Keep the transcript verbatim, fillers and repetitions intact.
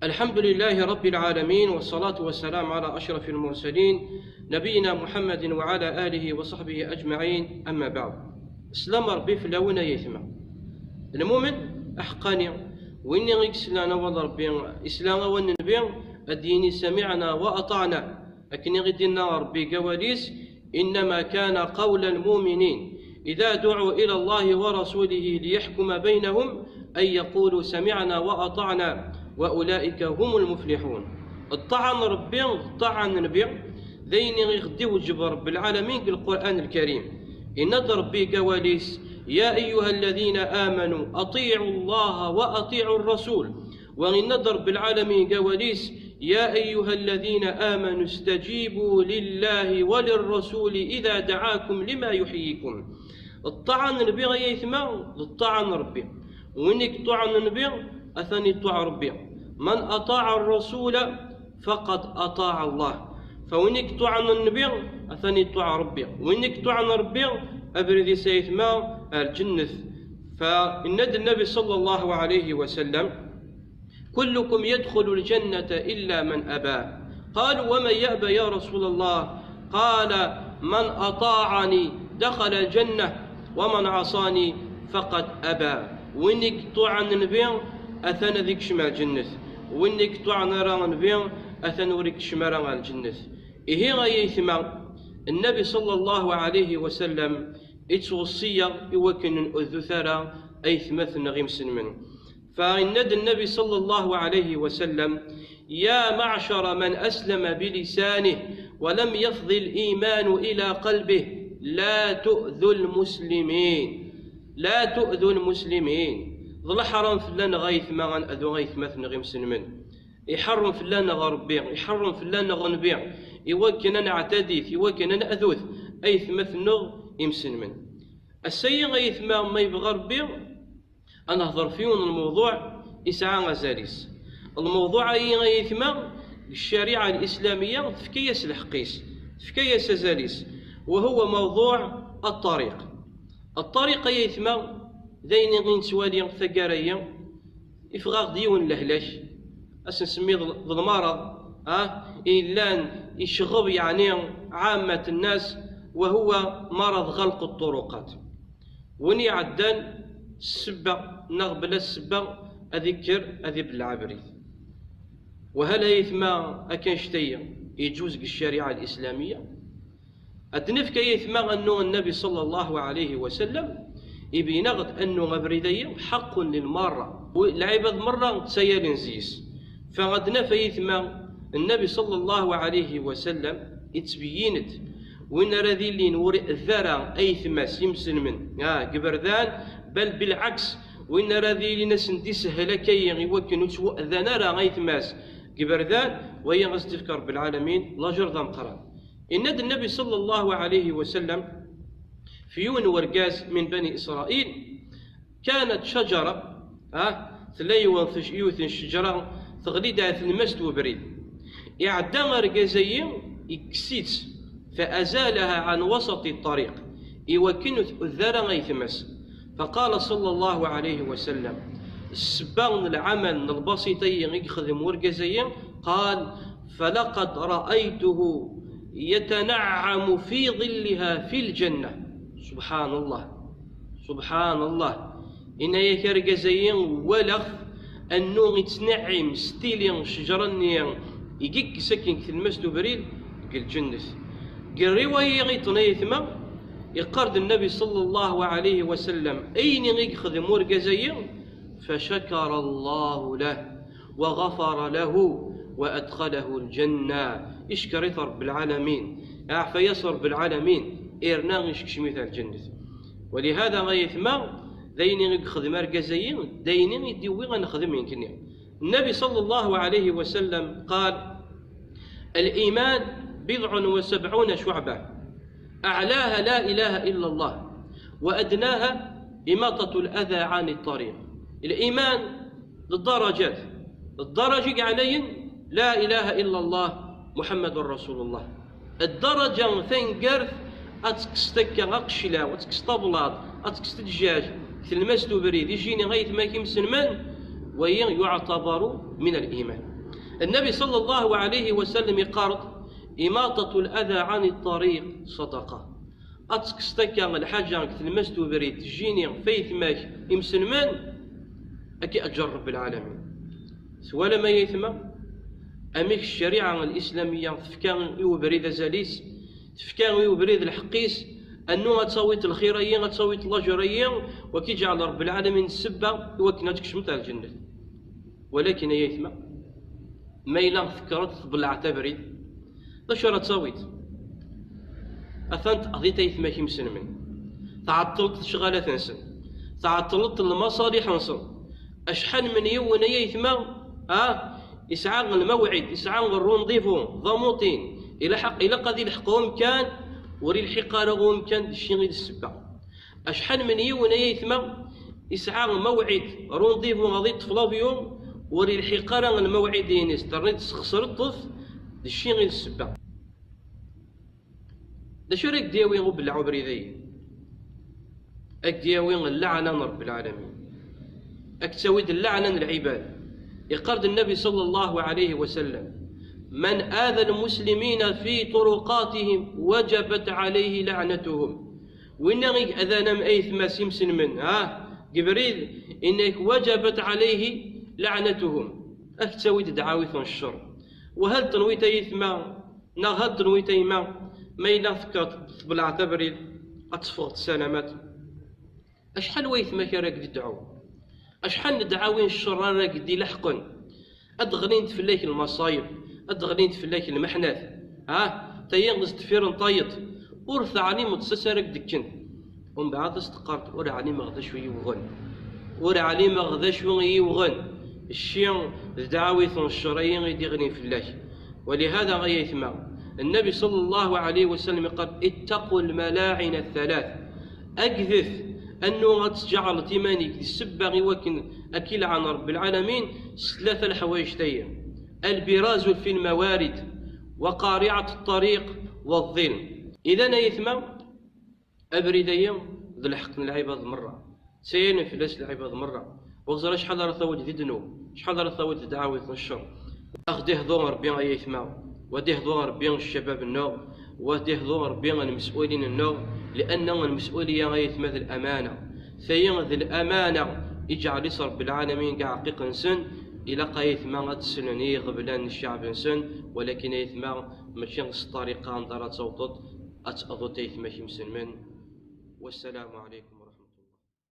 الحمد لله رب العالمين، والصلاة والسلام على أشرف المرسلين، نبينا محمد وعلى آله وصحبه أجمعين، أما بعد. Slam Ṛebbi fell-awen ay aytma. Lmumen aḥeqqani, win i yeslan awal Ṛebbi, isla awal n Nnbi, ad d-yini: سمعنا وأطعنا. Akken i ɣ-d-inna Ṛebbi deg awal-is: إنما كان قول المؤمنين إذا دعوا إلى الله ورسوله ليحكم بينهم أن يقولوا سمعنا وأطعنا وأولئك هم المفلحون. Ṭṭaɛa n Ṛebbi, ṭṭaɛa n Nnbi, d ayen i ɣ-d-iwǧeb Ṛebbi lɛalamin deg Lqur'an Lkarim. Inna-d Ṛebbi deg awal-is: يا أيها الذين آمنوا أطيعوا الله وأطيعوا الرسول. Wa inna-d Ṛebbi lɛalamin deg awal-is: يا أيها الذين آمنوا استجيبوا لله وللرسول إذا دعاكم لما يحييكم. Ṭṭaɛa n Nnbi ay aytma, d ṭṭaɛa n Ṛebbi. Win i yeṭṭuɛen Nnbi, atan iṭṭuɛ Ṛebbi. من أطاع الرسول فقد أطاع الله. Fa win i yeṭṭuɛen Nnbi, atan iṭṭuɛ Ṛebbi. Win i yeṭṭuɛen Ṛebbi, abrid-is ay aytma ar lǧennet. Fa inna-d Nnbi صلى الله عليه وسلم: كلكم يدخل الجنة إلا من أبى. قالوا: ومن يأبى يا رسول الله؟ قال: من أطاعني دخل الجنة ومن عصاني فقد أبى. Win i yeṭṭuɛen Nnbi, atan ad ikcem ar lǧennet. Win i yeṭṭuɛen ara Nnbi, atan ur ikcem ara ar lǧennet. Ihi ay aytma, Nnbi صلى الله عليه وسلم ittweṣṣi-yaɣ i wakken ur neddut ara aytmaten-nneɣ imselmen. Fa inna-d Nnbi صلى الله عليه وسلم: يا معشر من أسلم بلسانه ولم يفض الإيمان إلى قلبه لا تؤذوا المسلمين، لا تؤذوا المسلمين. D leḥram fell-aneɣ ay aytma ad nadu aytmaten-nneɣ imselmen. Iḥeṛṛem fell-aneɣ Ṛebbi, iḥeṛṛem fell-aneɣ Nnbi, i wakken ad neɛtadit, i wakken ad nadut aytmaten-nneɣ imselmen. Ass-agi ay aytma, ma yebɣa Ṛebbi, ad nehḍer f yiwen n lmewḍuɛ isɛa azal-is. Lmewḍuɛ-agi ay aytma, ccariɛa lislamiyya tefka-yas lḥeqq-is, tefka-yas azal-is, wa huwa mewḍuɛ ṭṭariq. Ṭṭariq ay aytma, d ayen i nettwali taggara-yi, iffeɣ-aɣ-d yiwen n lehlak, ad s-nsemmi d, d lmareḍ, ah, i yellan icɣeb, yeɛni, ɛammat nnas, wa huwa mareḍ ɣelq ṭṭuruqat. Win iɛeddan s ssebba neɣ bla ssebba, ad ikker ad ibelleɛ abrid. Wahal ay aytma akka annect-agi iǧuz deg ccariɛa lislamiyya? Ad d-nefk ay aytma annu Nnbi صلى الله عليه وسلم ibeyyen-aɣ-d annu abrid-agi ḥeqqun lil marra. Lɛibad merra ttayalen zzi-s. Fa ad d-naf ay aytma, Nnbi صلى الله عليه وسلم ittbeyyin-d win ara d-ilin ur iɛedda ara aytma-s imselmen, ah, deg iberdan, bal bilɛaks, win ara d-ilin ad sen-d-isehhel akka-yi i wakken ur ttwaɛdan ara aytma-s deg iberdan, wagi ad s-d-ifk Ṛebbi lɛalamin lajer d ameqqran. Inna-d Nnbi صلى الله عليه وسلم f yiwen n urgaz min bani Isṛayil, كانت شجرة, ah, tella yiwet, yiwet n ccejra teɣli-d ar tlemmast n ubrid. Iɛedda argaz-agi, ikkes-itt, فأزالها عن وسط الطريق, i wakken ur tɛedda ara aytma-s. فقال صلى الله عليه وسلم, ssebba n lɛamal n lbasit-agi i yexdem urgaz-agi, قال: فلقد رأيته يتنعم في ظلها في الجنة. سبحان الله. سبحان الله. Inna-yak argaz-agi, walaɣ-t annu ittneɛim s tili ccejra-nni i yekkes akken deg tlemmast ubrid deg lǧennet. Deg rriwaya iḍen ay aytma, iqqar-d Nnbi صلى الله عليه وسلم ayen i yexdem urgaz-agi, فشكر الله له وغفر له وأدخله الجنة. Icekkeṛ-it Ṛebbi lɛalamin, iɛfa-yas Ṛebbi lɛalamin, irna isekcem-it ar lǧennet. ولهذا ay aytma, d ayen i yexdem argaz-agi, d ayen i d-iwwi ad nexdem nekkni. Nnbi صلى الله عليه وسلم قال: الإيمان بضع وسبعون شعبة، أعلاها لا إله إلا الله، وأدناها إماطة الأذى عن الطريق. Liman d ddarajat. Ddaraja i yeɛlayen, la ilaha illa Allah Muḥammadun Rasulullah. Ddaraja taneggart, ad tekkseḍ akka aqeclaw, ad tekkseḍ ablaḍ, ad tekkseḍ ddjaj, tlemmast ubrid, ijini aytma-k imselmen, Wayi yuɛtabaru min al-iman. Nnabi ṣalla Llahu ɛalayhi wa sallam iqqar-d: "Imatatul adha ɛani ṭṭariq ṣadaqa." Ad tekkseḍ akka lḥaǧa deg tlemmast ubrid, tejjini f aytma-k imselmen, ad k-iǧǧer Rebbi lɛalamin. Twalam ay aytma amek ccariɛa al-islamiyya tefka i ubrid azal-is, tefka i ubrid lḥeqq-is, annu ad tawiḍ lxir-ayi, ad tawiḍ lajer-ayi, wa k-iǧɛel Rebbi lɛalamin ssebba i wakken ad tkecmeḍ ar lǧennet. Walakin ay aytma, ma yella tekkreḍ tbellɛeḍ abrid, d acu ara tawiḍ? Atan teqḍiḍ aytma-k imselmen, tɛeṭṭleḍ lecɣalat-nsen, tɛeṭṭleḍ lmaṣaliḥ-nsen. Acḥal min yiwen ay aytma, ah, yesɛa lmawɛid, yesɛa rendez-vous d amuṭin, ilaq, ilaq ad ilḥeq umkan, ur ilḥiq ara umkan, d cci i d ssebba. Acḥal min yiwen ay aytma yesɛa mawɛid, rendez-vous ad yeṭṭef l'avion, ur ilḥiq ara lmawɛid-ines, terniḍ tesxeṣreḍ-t, d cci i d ssebba. D acu ara k-d-yawi ubelleɛ ubrid-agi? Ad k-d-yawi lleɛna n Rebbi lɛalamin, ad k-tawi-d lleɛna n lɛibad. Iqqar-d Nnabi ṣalla Llahu ɛalayhi wa sallam: "Man adha al-muslimina fi turuqatihim wajabat ɛalayhi laɛnatuhum." Winna i adan am aytma-s imselmen, ha, deg ubrid, inna-k: "Wajabat ɛalayhi laɛnatuhum." Ad k-tawi-d ddeɛwit n ccer. Wa hal tenwiḍ ay aytma, neɣ hal tenwiḍ ay yemma, ma yella tekkreḍ tbellɛeḍ abrid, ad teffɣeḍ ssalamat? Acḥal n waytma-k ara k-d-idɛu? Acḥal n ddɛawi n ccer ara k-d-ileḥqen? Ad d-ɣlint fell-ak lmaṣayeb, ad d-ɣlint fell-ak lmeḥnat. Ha, tayi d deffir n tayeḍ, ur teɛlimeḍ s acu ara k-d-kkent. Umbeɛd ad s-teqqareḍ: "Ur ɛlimeɣ d acu i yi-yuɣen. Ur ɛlimeɣ d acu i yi-yuɣen." Cci d ddeɛwit n ccer-ayi i d-iɣlin fell-ak. Walihada ay aytma, Nnabi ṣalla Llahu ɛalayhi wa sallam iqqar: "Ittaqu lmalaɛina ttalath." Agdet annu ad tǧeɛleḍ iman-ik d ssebba i wakken ad k-ilɛan Rebbi lɛalamin s tlata leḥwayeǧ-tayi: albirazu fi lmawarid, wa qariɛat ṭṭariq, wa ḍilm. Idan ay aytma, abrid-ayi d lḥeqq n lɛibad merra, ttayalen fell-as lɛibad merra. Ur ẓriɣ acḥal ara tawiḍ di ddnub, acḥal ara tawiḍ d ddeɛwit n ccer. Ad ɣ-d-ihḍu Rebbi ay aytma, wa d-ihḍu Rebbi ccabab-nneɣ, wa d-ihḍu Rebbi lmes'ulin-nneɣ, lianna lmes'uliya ay aytma d lamana. Tayi d lamana i ǧeɛl-itt Rebbi lɛalamin deg aɛqiq-nsen. Ilaq ay aytma ad tt-slen i iɣeblan n cceɛb-nsen, walakin ay aytma mačči s ṭṭariqa anda ara tawḍeḍ ad teqḍuḍ aytma-k imselmen. Wassalamu ɛalaykum.